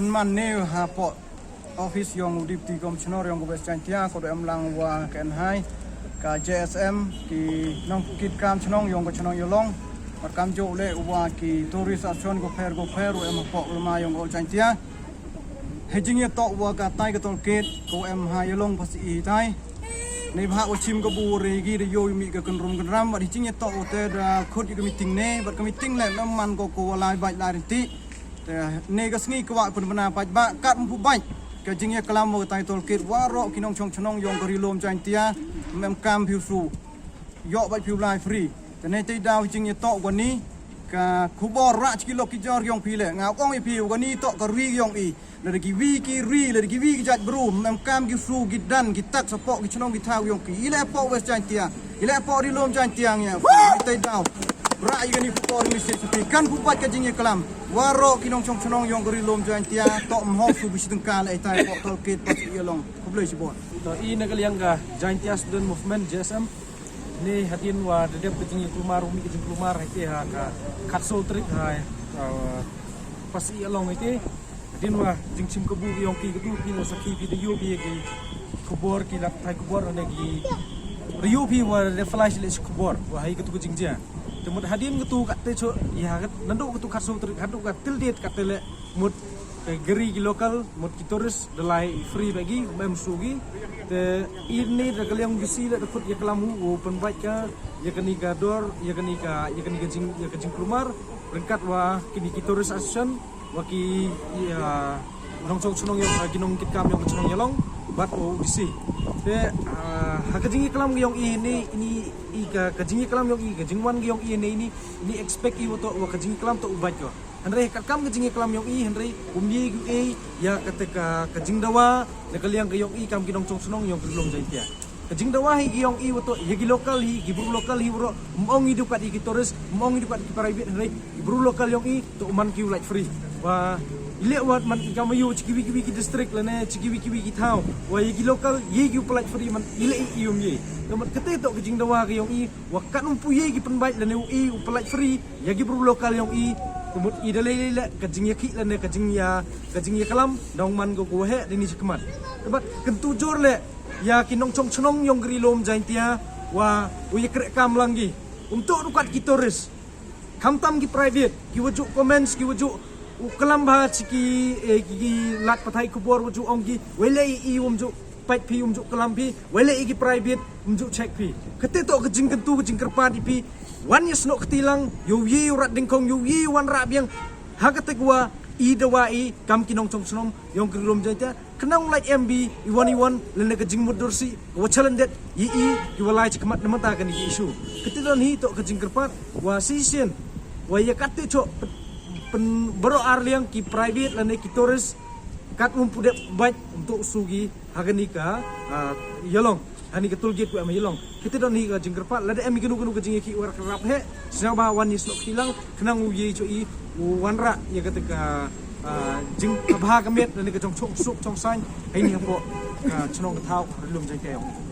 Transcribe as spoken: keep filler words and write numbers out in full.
Man ne hapoh office yong u Deputy Commissioner yong ka West Jaintia, ko da em lang wa ka N H I, ka J S M, ki nongkit kam chnong yong ka chnong Ialong. Bad kamjooh le wa ki tourist attraction ko pher ko pher u em hapoh u lama yong ka Jaintia. Hei jingyatoh wa ka tai ka toll gate ko em ha Ialong Phasi hitai. Neibhah wa chim kabu re ki da yoh mih ka kynrum kynram, bad hei jingyatoh wa te da khut ya ka meeting ne, bad ka meeting le ym man ko ko wa lai bait lai rynti. Te ne ka sngi kwah pynbna paidbah, kat ym pu bait ka jingyaklam wa ka tai toll gate, waroh ki nongchong chnong yong ka Ri-loom Jaintia, ym em kam phi u su yoh bait phi u lai free. Te ne te daw jingyatoh wa ni ka khubor rah chi ki lok ki jor yong phi le, nga ong ya phi wa ni toh ka ri yong i. Lada ki wi ki ri, lada ki wi ki jait bru, ym em kam ki su ki dan ki tak sapoh ki chnong ki thaw yong ki. I le poh West Jaintia, i le poh Ri-loom Jaintia ngi ya. Te daw rah ya ka ni khubor message phi, kan pu bait ka jingyaklam. Waroh ki nongchong chnong yong ka Ri-loom Jaintia, toh ym hok su bi chi tyngka le tai poh toll gate Phasi Ialong. Khublei chibon. To i na ka liang ka Jaintia Student Movement, J S M. Ne hadien wa da dep ka jingyakulmar, u mih ka jingkulmar hei te ha ka khatsaw tarik ha, uh, Phasi Ialong hei te. Hadien wa jingchim kabu yong ki, katu phi wa sakhi, phi da yoh phi ki khubor, ki lad pathai khubor, ne ki da yoh phi wa da flash le chi khubor wa hei katu ka jingjia. Te mut hadien katu kat te cho ya kat, nadooh katu khatsaw tarik hadooh ka till date kat te le mut ka gari ki local, mut ki tourist da lai free bait ki, ym em su ki. Te i ne da ka liang U D C le da khut yaklam u, u pynbait ka ya ka ni ka dor, ya ka ni ka, ya ka ni ka jing, ya ka jingkulmar ryngkat wa ki ni ki tourist association, wa ki, ya, nongchong chnong yong, ki nongkit kam yong ka chnong Ialong bad u D C. Te, ah, ha ka jingyaklam yong i ne, i ni, i ka, ka jingyaklam yong i, ka jingwan yong i ne, i ni, i ni expect i wa toh, wa ka jingyaklam toh u bait ko. Hynrei kat kam ka jingyaklam yong i, hynrei ym ye ki u e ya kata ka, ka jingdawa na ka liang ka yong i kam ki nongchong chnong yong ka Ri-loom Jaintia. Ka jingdawa hi ki yong i wa toh ya ki local hi, ki bru local hi waroh, ym ong i du kat ya ki tourist, ym ong i du kat ya ki private, hynrei ki bru local yong i toh man ki u lait free. Wa i le wa man ki kam yoh chi ki wi ki wi ki district lane chi ki wi ki wi ki thaw, wa ya ki local ye ki u pynlait free, man i le i ym ye. Te mut kata toh ka jingdawa ka yong i, wa kat ym pu ye ki pynbait lane u e u pynlait free ya ki bru local yong i. Te mut i da lei lei le ka jingyakhih lane ka jingya, ka jingyaklam da ong man ko ko heh da ni chi khmat. Te bad kyntu jur le ya ki nongchong chnong yong ka Ri-loom Jaintia wa u yakreh kam lang ki. Ym toh du kat ki tourist, khamtam ki private, ki wa ju comments, ki wa ju u klam bha chi ki, eh, ki, ki lad pathai khubor wa ju ong ki, wei le i, i ym ju pait phi, ym ju klam phi, wei le i ki private, ym ju check phi. Kata toh ka jingkyntu, ka jingkyrpad i phi. Wan ya snoh kti lang, yow ye u rat dingkhong, yow ye u wanrah biang. Ha kata ka wa i dawa i kam ki nongchong chnong yong ka Ri-loom Jaintia, khnang u lait em bi i wan i wan lane ka jingmut dur si ka wa challenge det ya i ki wa lai chi khmat na mynta ka ni ki issue. Kata don hi toh ka jingkyrpad wa shisien wa ya kat te cho pyn, pyn baroh ar liang ki private lane ki tourist kat ym pu dep bait ym toh su ki ha ka ni ka, ah, Ialong, ha ni ka toll gate ko em Ialong. Kata don hi ka jingkyrpad, lada em i kanu kanu ka jingyakhih wa rap heh, sngewbha wan ya snoh kti lang, khnang u ye cho i u wanrah ya kata ka, ah, jingkhabha ka met lane ka jong chong suk chong sain ha i ni hapoh ka chnong ka thaw Ri-loom Jaintia yong i.